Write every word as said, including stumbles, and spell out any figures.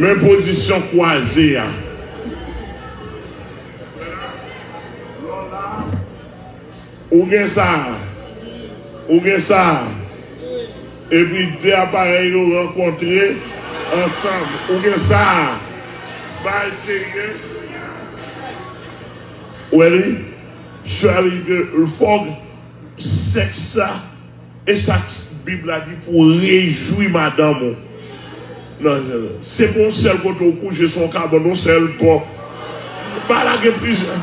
Men pozisyon kwaze a. Ou gen sa. Ou gen sa. Epi de aparèy yo rankontre ansanm. Ou gen sa. Bay serye. Ou wè li? Sè Fog, sèks la, e sa Bib la di pou rejwi madanm ou. Non, se pa yon sèl kote ou kouche, se yon kabann, yon sèl pòt. Bagay la gen plizyè.